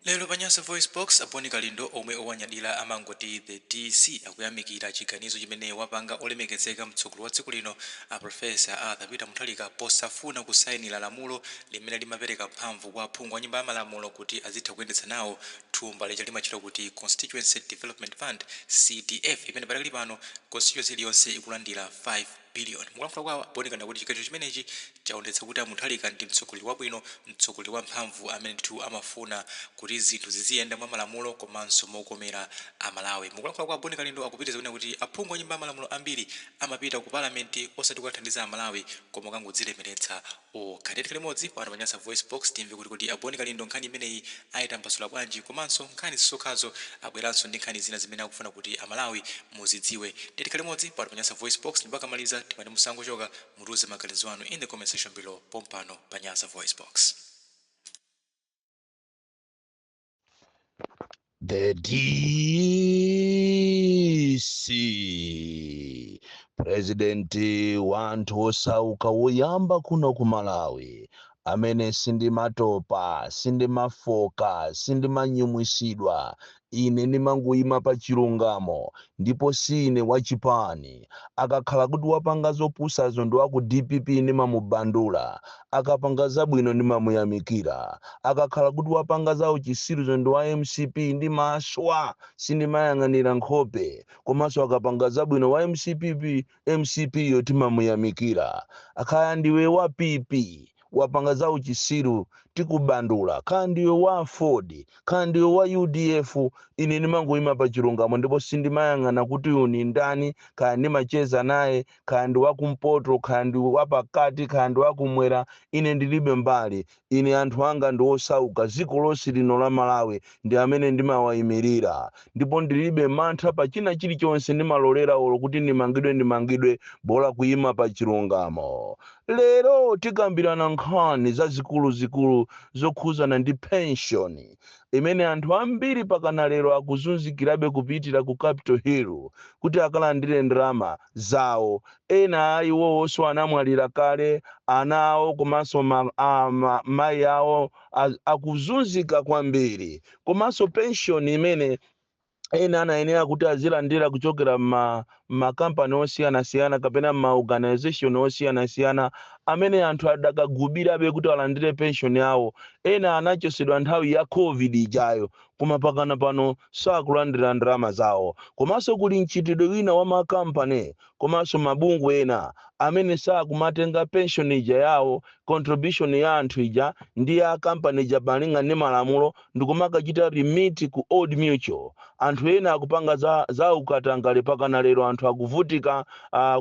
Lero pa Nyasa VoiceBox, a Bon Kalindo omwe owanyadira amangoti The DC akuyamikira chiganizo chimene wapanga olemekezeka mtsogoleri wa dziko lino a Professor Arthur Peter Mutharika posafuna kusainira lamulo limene limapereka mphamvu kwa aphungu a nyumba ya malamulo kuti azitha kuyendetsa nawo thumba lija limatchedwa kuti Constituency Development Fund, CDF, imene padakali pano constituency iliyonse ikulandira 5 billion. Mukulankhula kwawo, a Bon Kalindo akuti chiganizo chimenechi chaonetsa kuti a Mutharika ndi mtsogoleri wabwino, mtsogoleri wamphamvu amene ndithu amafuna kuti zinthu ziziyenda mwa malamulo komanso mokomera a Malawi. Mukulankhula kwa a Bon Kalindo akupitiriza kunena kuti aphungu a nyumba ya malamulo ambiri amapita ku parliament osati kukathandiza a Malawi koma kukangodzilemeretsa okha. Tikhale limodzi pano pa Nyasa VoiceBox timve kuti kodi a Bon Kalindo nkhani imeneyi ayitambasula bwanji komanso nkhani sizokhazo, abweranso ndi nkhani zina zimene akufuna kuti a Malawi muzidziwe. Tikhale limodzi pano pa Nyasa VoiceBox ndipo akamaliza timati musangochoka, mutiuze maganizo anu in the comment section below pompano pa Nyasa VoiceBox. The DC, President wa anthu osauka woyamba kuno ku Malawi amene sindimatopa, sindimafoka, sindimanyumwisidwa. Ine ndimangoyima pa chilungamo ndipo si ine wachipani. Akakhala kuti wapanga zopusazo ndi waku dpp ndimamubandula, akapanga zabwino ndimamuyamikira. Akakhala kuti wapanga za uchisiruzo ndi wa mcp ndimaswa, sindimayang'anira nkhope. Komanso akapanga zabwino wa mcp, mcp yo timamuyamikira. Kaya ndiwe wa PP wapanga za uchisiru tikubandula, kaya ndiwe wa Aford, kaya ndiwe wa UDF, ine ndimangoyima pa chilungamo ndipo sindimayang'ana kuti uyu ni ndani, kaya ndimacheza naye, kaya ndi wakumpoto, kaya ndi wapakati, kaya ndi wakumwera. Ine ndilibe mbali. Ine anthu anga ndi osauka, dziko lonse lino la Malawi ndi amene ndimawayimirira ndipo ndilibe mantha pa china chilichonse. Ndimalolera olo kuti ndimangidwe, ndimangidwe, bola kuyima pa chilungamo. Lero tikambirana nkhani zazikuluzikulu zokhuzana ndi pension imene anthu ambiri pakana lero akuzunzikirabe kupitira ku Capitol Hill kuti akalandire ndalama zawo. Ena a iwowonso anamwalira kale, ana awo komanso mayi awo akuzunzika kwambiri. Komanso pension imene ena anayenera kuti azilandira kuchokera m'makampani osiyanasiyana kapena m'ma organization osiyanasiyana amene anthu adakagubirabe kuti alandire pension yawo, ena anachosedwa nthawi ya COVID ijayo, koma pakana pano sakulandira ndalama zawo. Komanso kuli mchitidwe wina wa makampani komanso mabungwe ena amene sakumatenga pension ija yawo, contribution ya anthu ija ndi ya kampani ija malinga ndi malamulo, ndikumakachita remit ku Old Mutual. Anthu ena akupanga za ukatangale. Pakana lero anthu akuvutika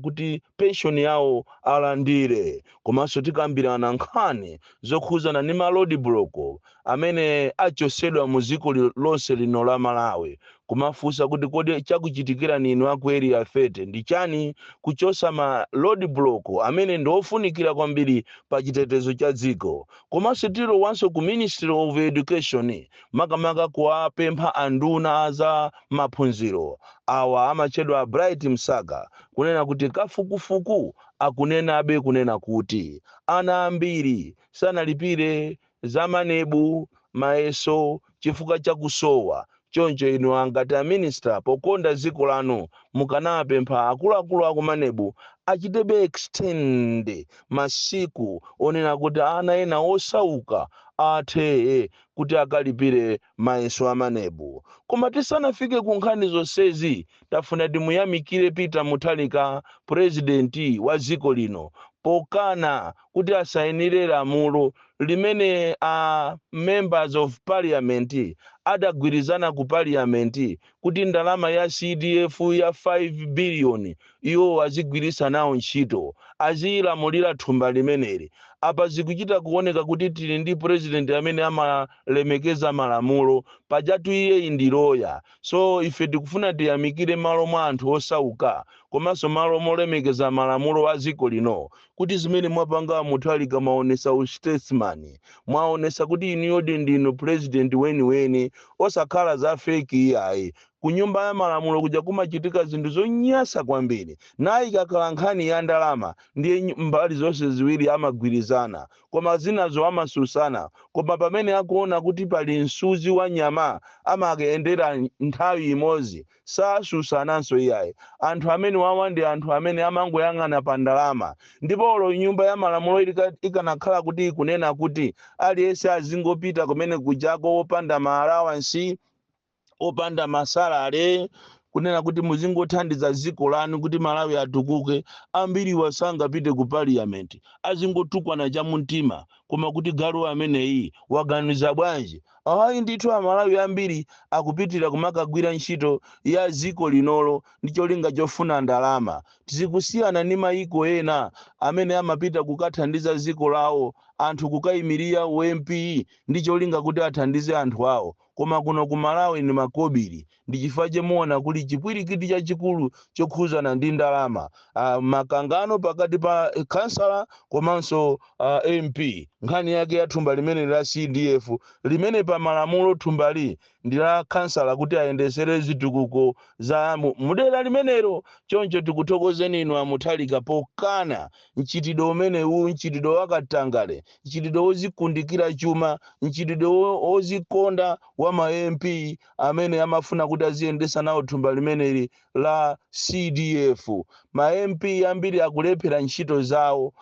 kuti pension yawo alandire. Komanso tikambirana nkhani zokhuzana ndi ma road block amene achosedwa mu dziko lonse lino la Malawi, kumafunsa kuti kodi chakuchitikirani inu aku Area 30 ndi chani kuchosa ma road block amene ndi ofunikira kwambiri pa chitetezo cha dziko? Komanso tilowanso ku Ministry of Education, makamaka kuwapempha anduna za maphunziro awa amatchedwa Bright Msaka kunena kuti kafukufuku akunenabe kunena kuti ana ambiri sanalipire za MANEB mayeso chifukwa cha kusowa. Choncho inu angati a minister, pokonda dziko lanu, mukanapempha akuluakulu aku MANEB achitebe extend masiku onena kuti ana ena osauka athe kuti akalipire mayeso a MANEB. Koma tisanafike ku nkhani zonsezi, tafuna timuyamikire Peter Mutharika, president wa dziko lino, pokana kuti asayinire lamulo limene a members of parliament adagwirizana ku parliament kuti ndalama ya CDF ya 5 billion iwo azigwiritsa nawo ntchito, aziyilamulira thumba limeneli. Apa zikuchita kuoneka kuti tili ndi president amene amalemekeza malamulo. Pajatu iyeyi ndi loya. So ife tikufuna tiyamikire malo mwa anthu osauka komanso malo molemekeza malamulo a dziko lino kuti zimene mwapanga Mutharika, mwaonesa ustatesman, mwaonesa kuti inuyodi ndinu president weniweni, osakhala za fake iyayi. Ku Nyumba ya Malamulo kuja kumachitika zinthu zonyasa kwambiri. Nayi ikakhala nkhani ya ndalama, ndiye mbali zonse ziwiri amagwirizana, koma zinazo amasusana. Koma pamene akuona kuti pali msuzi wa nyama, amakayendera nthawi imodzi, sasusananso iyayi. Anthu amene wawa ndi anthu amene amangoyang'ana pa ndalama. Ndipo olo Nyumba ya Malamulo ikanakhala kuti ikunena kuti aliyense azingopita kumene kujako wopanda ma allowance, opanda ma salary, kunena kuti muzingothandiza dziko lanu kuti Malawi atukuke, ambiri wasangapite ku Parliament, azingotukwana chamumtima. Koma kuti galu ameneyi waganiza bwanji? Ayi ndithu, Amalawi ambiri akupitira kumakagwira ntchito ya dziko linolo ndi cholinga chofuna ndalama. Tizikusiyana ndi mayiko ena amene amapita kukathandiza dziko lawo, anthu kukayimirira uMP ndi cholinga kuti athandize anthu awo. Koma kuno ku Malawi ni makobiri. Ndi chifukwa chemuona kuli chipwirikiti chachikulu chokhuzana ndi ndalama, makangano pakati pa kansala komanso MP, nkhani yake ya thumba limene la CDF, limene pa malamulo thumbali ndi la kansala kuti ayendesere zitukuko za mudera limenelo. Choncho tikuthokozeni inu aMuthalika pokana mchitidwe umenewu, mchitidwe wakatangale, mchitidwe wozikundikira chuma, mchitidwe wozikonda wa ma MP amene amafuna kuti aziyendesa nawo thumba limeneli la CDF. Ma MP ambiri akulephera ntchito zawo.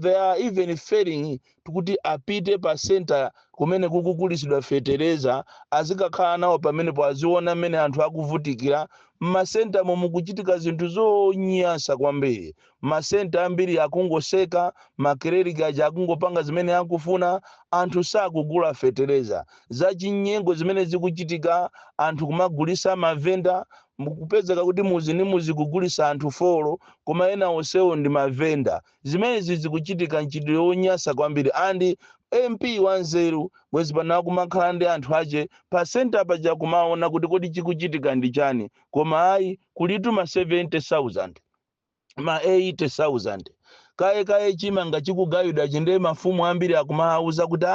They are even failing kuti apite pa center kumene kukugulisidwa fetereza, azikakhala nawo pamenepo, aziona mmene anthu akuvutikira. Mmasentamo mukuchitika zinthu zonyansa kwambiri. Masenta ambiri akungoseka, makereriki aja akungopanga zimene akufuna, anthu sakugula fetereza. Zachinyengo zimene zikuchitika, anthu kumagulisa mavenda, mukupezeka kuti muzi ndi muzi kugulisa anthu 4, koma ena onsewo ndi mavenda. Zimenezi zikuchitika, mchitidwe wonyasa kwambiri. And MP wanzeru bwezi pano akumakhala ndi anthu ache pa center paja, kumaona kuti kodi chikuchitika ndi chani. Koma ayi, kulitu ma 70,000, ma 80,000 kaye kaye chimanga chikugawidwa chinde, mafumu ambiri akumawuza kuti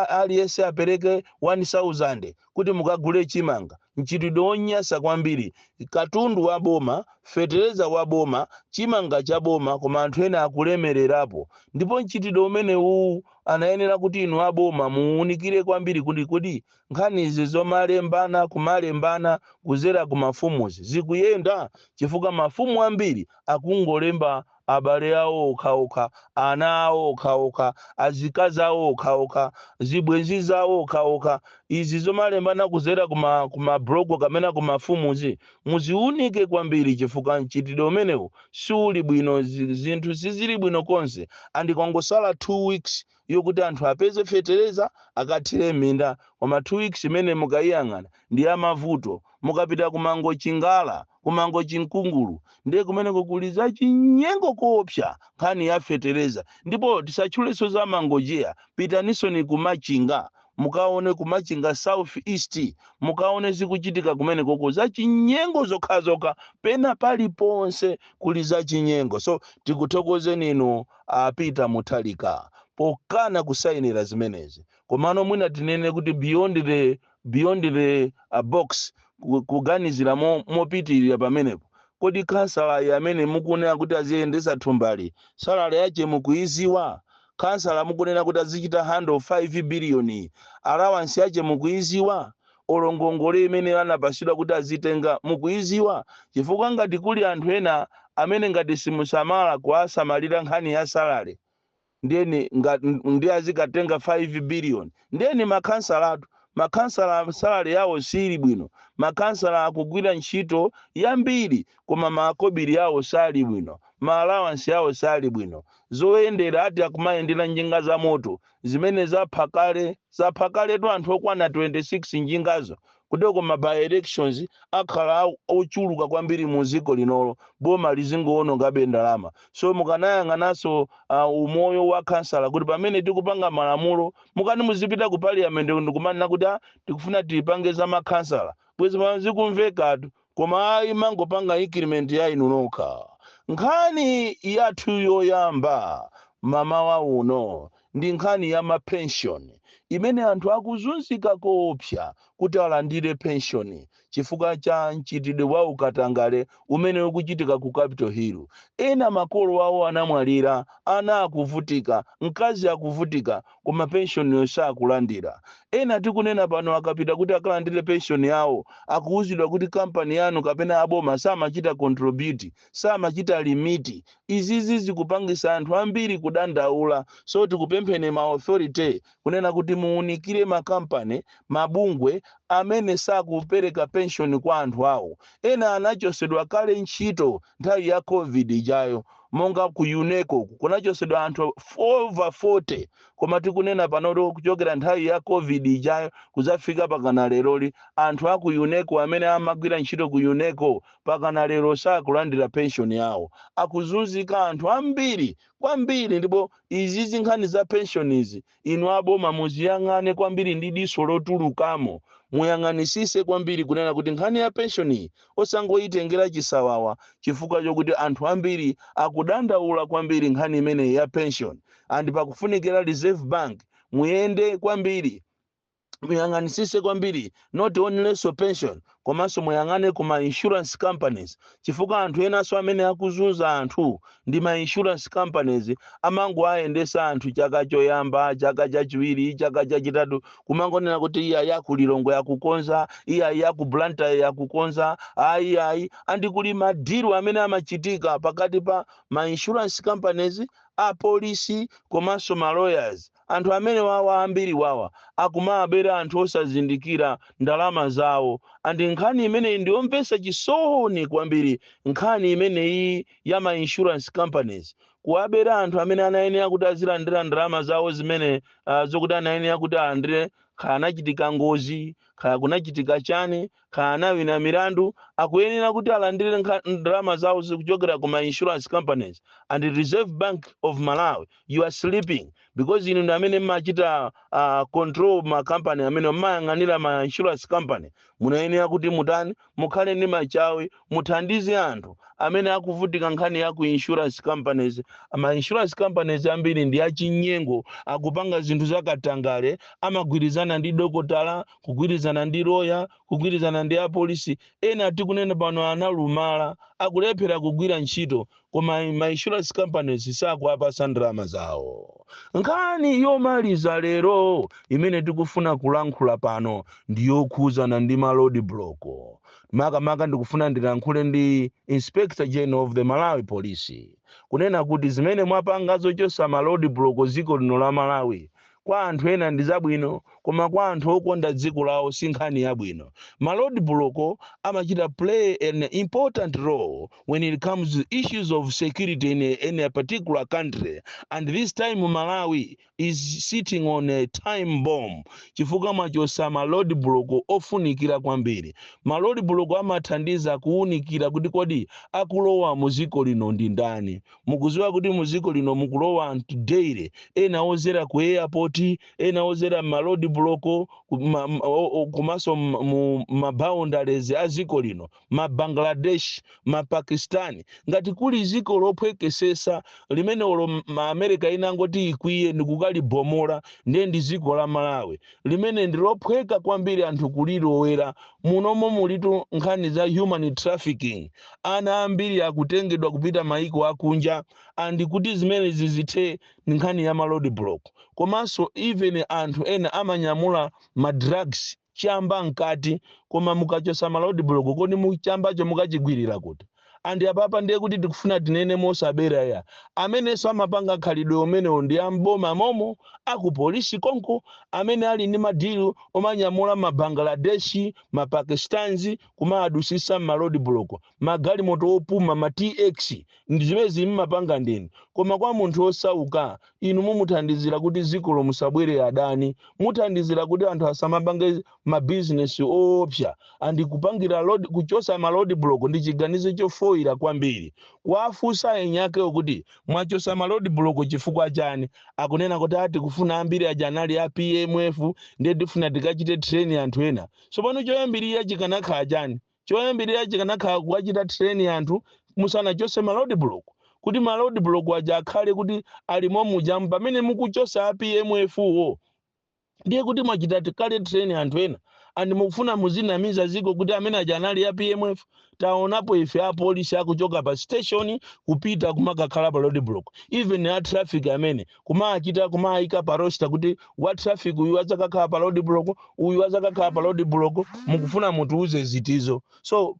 aliyense apereke 1000 kuti mukagule chimanga. Mchitidwe wonyasa kwambiri. Katundu wa boma, fetereza wa boma, chimanga cha boma, koma anthu ena akulemererapo. Ndipo mchitidwe umene uwu anayenera kuti inu aboma muwunikire kwambiri kuti kodi nkhani izi zomalembana, kumalembana kuzera ku mafumuzi zikuyenda, chifukwa mafumu ambiri akungolemba abale awo okhaokha, ana awo okhaokha, azikazi awo okhaokha, zibwenzi zawo okhaokha. Izi zomalembana kuzera kuma block kamena kumafumuzi muziunike kwambiri, chifukwa mchitidwe umenewu siuli bwino. Zinthu sizili bwino konse. And kwangosala 2 weeks yokuti anthu apeze fetereza akathire minda, koma 2 weeks imene mukayiyang'ana ndi yamavuto. Mukapita kumango Chingala, kumango Chinkungulu, ndiye kumeneko kuli za chinyengo koopsa, nkhani ya fetereza. Ndipo tisatchulenso za Mangojiya, pitanisoni kuMachinga, mukaone kuMachinga South East, mukaone zikuchitika kumenekoko, za chinyengo zokhazokha. Pena paliponse kuli za chinyengo. So tikuthokozeni inu aPeter Muthalika pokana kusayinira zimenezi. Komano mwina tinene kuti beyond the box, kuganizira mopitirira pamenepo, kodi kansala amene mukunena kuti aziyendesa thumbali, salary yache mukuiziwa? Kansala mukunena kuti azichita handle 5 billion, allowance yache mukuiziwa? Olo ngongole imene anapasidwa kuti azitenga mukuiziwa? Chifukwa ngati kuli anthu ena amene ngati simusamala kuwasamalira nkhani ya salary, ndiyeni ndi azikatenga 5 billion, ndiyeni makhansalatu. Makhansala salary yawo sili bwino. Makhansala akugwira ntchito yambiri, koma makobiri yawo sali bwino, ma allowance yawo sali bwino, zoyendera ati akumayendera njinga za moto zimene zaphakale zaphakaletu anthu okwana 26 njingazo kuteko. Ma by elections akhala ochuluka kwambiri mu dziko linolo, boma lizingoonongabe ndalama. So mukanayang'ananso umoyo wa kansala, kuti pamene tikupanga malamulo, mukani muzipita ku Parliament ndikumanena kuti tikufuna tipange za makhansala, bwezi pano zikumvekatu. Koma ayi, mangopanga increment ya inu nokha. Nkhani yathu yoyamba mamawa uno ndi nkhani ya mapension. Imene anthu akuzunzika koopsa kuti alandire pension chifukwa cha mchitidwe wa ukatangale umene ukuchitika ku Capitol Hill. Ena makolo awo anamwalira, ana akuvutika, mkazi akuvutika, koma pension yonse akulandira. Ena tikunena pano akapita kuti akalandire pension yawo, akuwuzidwa kuti kampani yanu kapena aboma samachita contribute, samachita remit. Izizi zikupangisa anthu ambiri kudandaula. So tikupempheni ma authority kunena kuti muunikire makampani, mabungwe amene sakupereka pension kwa anthu awo. Ena anachosedwa kale ntchito nthawi ya COVID ijayo, monga ku UNESCO kunachosedwa anthu over 40, koma tikunena panoto kuchokera nthawi ya COVID ijayo kuzafika pakana leroli, anthu aku UNESCO amene amagwira ntchito ku UNESCO pakana lero sakulandira pension yawo. Akuzunzika anthu ambiri kwambiri. Ndipo izizi, nkhani za pension izi, inu aboma muziyang'ane kwambiri ndi diso lotulukamo. Muyang'anisise kwambiri kunena kuti nkhani ya pension iyi osangoyitengera chisawawa, chifukwa chokuti anthu ambiri akudandaula kwambiri nkhani imeneyi ya pension. And pakufunikira Reserve Bank muyende kwambiri, muyang'anisise kwambiri, not only pension, komanso muyang'ane kuma insurance companies, chifukwa anthu enanso amene akuzunza anthu ndi ma insurance companies. Amangoayendesa anthu chaka choyamba, chaka chachiwiri, chaka chachitatu, kumangonena kuti iya yaku Lilongwe yakukonza, iya yaku Blantyre yakukonza. Ayi, ayi, and kuli ma deal amene amachitika pakati pa ma insurance companies, apolisi komanso ma lawyers. Anthu amene wawa, ambiri wawa akumabera anthu osazindikira ndalama zawo. And nkhani imeneyi ndiyomvetsa chisoni kwambiri, nkhani imeneyi ya ma insurance companies kuwabera anthu amene anayenera kuti azilandira ndalama zawo zimene zokuti anayenera kuti alandire, kaya anachitika ngozi, kaya kunachitika chani, kaya anawina milandu, akuyenera kuti alandire ndalama zawo zikuchokera kuma insurance companies. And the Reserve Bank of Malawi, you are sleeping, because inu ndi amene mmachita control ma company amene mmayang'anira ma insurance company. Munayenera kuti mutani? Mukhale ndi machawi, muthandize anthu amene akuvutika nkhani ya ku insurance companies. Ma insurance companies ambiri ndi achinyengo, akupanga zinthu zakatangale, amagwirizana ndi dokotala, kugwirizana ndi loya, kugwirizana ndi apolisi. Ena tikunena pano analumala, akulephera kugwira ntchito, koma ma insurance companies sakuapasa ndalama zawo. Nkhani yomaliza lero imene tikufuna kulankhula pano ndiyokhuzana ndi ma road block. Makamaka ndikufuna ndilankhule ndi Inspector General of the Malawi Police kunena kuti zimene mwapanga zochosa ma road block dziko lino la Malawi, kwa anthu ena ndi zabwino, koma kwa anthu okonda dziko lawo si nkhani yabwino. Ma road block amachita play an important role when it comes to issues of security in a particular country, and this time Malawi is sitting on a time bomb, chifukwa mwachosa ma road block ofunikira kwambiri. Ma road block amathandiza kuwunikira kuti kodi akulowa mu dziko lino ndi ndani. Mukuziwa kuti mu dziko lino mukulowa anthu daily, ena ozera ku airport, ena ozera ma road block, komanso mu ma boundaries a dziko lino, ma Bangladesh, ma Pakistan. Ngati kuli dziko lophwekesesa limene olo ma America inangoti ikwiye ndikukalibomola, ndiye ndi dziko la Malawi, limene ndi lophweka kwambiri anthu kulilowera. Munomo mulitu nkhani za human trafficking, ana ambiri akutengedwa kupita maiko akunja, and kuti zimene zizithe ndi nkhani ya ma road block. Komanso even anthu ena amanyamula ma drugs, chamba mkati, koma mukachosa ma road block, kodi muchambacho mukachigwirira kuti? And apapa ndiye kuti tikufuna tinene mosabera ya, amenenso amapanga khalidwe umenewo ndi amboma momo, akupolisi konko, amene ali ndi ma deal omanyamula ma Bangladeshi, ma Pakistans, kumaadusisa ma road block, magalimoto opuma ma TX, ndi zimene zimmapanga ndinu. Koma kwa munthu osauka, inu mumuthandizira kuti dziko musabwere adani, muthandizira kuti anthu asamapange mabizinesi oopsa. And kupangira road, kuchosa ma road block ndi chiganizo chofoyira kwambiri. Kuwafunsa enyakewo kuti mwachosa ma road block chifukwa chani, akunena kuti ati kufuna ambiri aja anali a PMF, ndiye tifuna tikachite train anthu ena. Tsopano choyambirira chikanakhala chani? Choyambirira chikanakhala kukachita train anthu musanachose ma road block, kuti ma road block aja akhale kuti alimo muja pamene mukuchosa a PMF wo. Ndiye kuti mwachita kale train anthu ena, and mukufuna muzinamiza ziko kuti amene aja anali ya PMF. Taonapo ife apolisi akuchoka pa station kupita kumakakhala pa road block, even a traffic amene kumachita kumayika pa roster kuti wa traffic uyu adzakakhala pa road block, uyu adzakakhala pa road block. Mukufuna mutiuze zitizo? So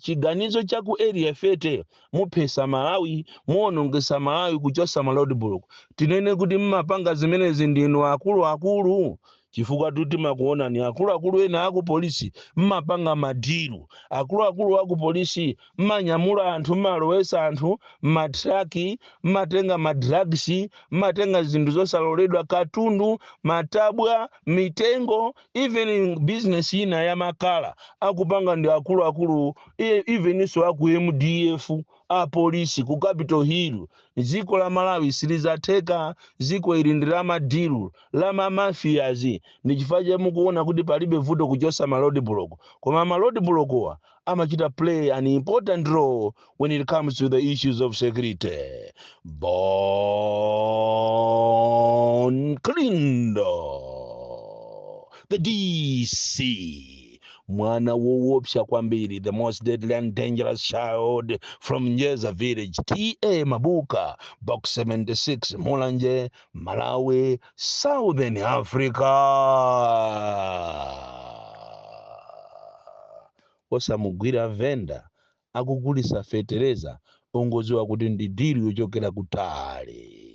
chiganizo cha ku Area 30, muphesa Malawi, muonongesa Malawi kuchosa ma road block. Tinene kuti mmapanga zimenezi ndinu akuluakulu, chifukwa tuti makuonani akuluakulu ena aku polisi mmapanga ma deal. Akuluakulu aku polisi mmanyamula anthu, mmalowesa anthu mmatraki, mmatenga ma drugs, mmatenga zinthu zosaloledwa, katundu, matabwa, mitengo, even business ina ya makala akupanga ndi akuluakulu, even iso aku MDF, apolisi ku Capitol Hill. Dziko la Malawi silizatheka. Dziko ili ndi la ma deal, la ma mafias. Ndi chifukwa cha mukuona kuti palibe vuto kuchosa ma road block, koma ma road block wa amachita play an important role when it comes to the issues of security. Bon Kalindo, the DC, mwana woopsa kwambiri, the most deadly and dangerous child from Njeza village, TA Mabuka, Box 76, Mulanje, Malawi, Southern Africa. Osamugwira venda akugulisa fetereza, ongoziwa kuti ndi deal yochokera kutali.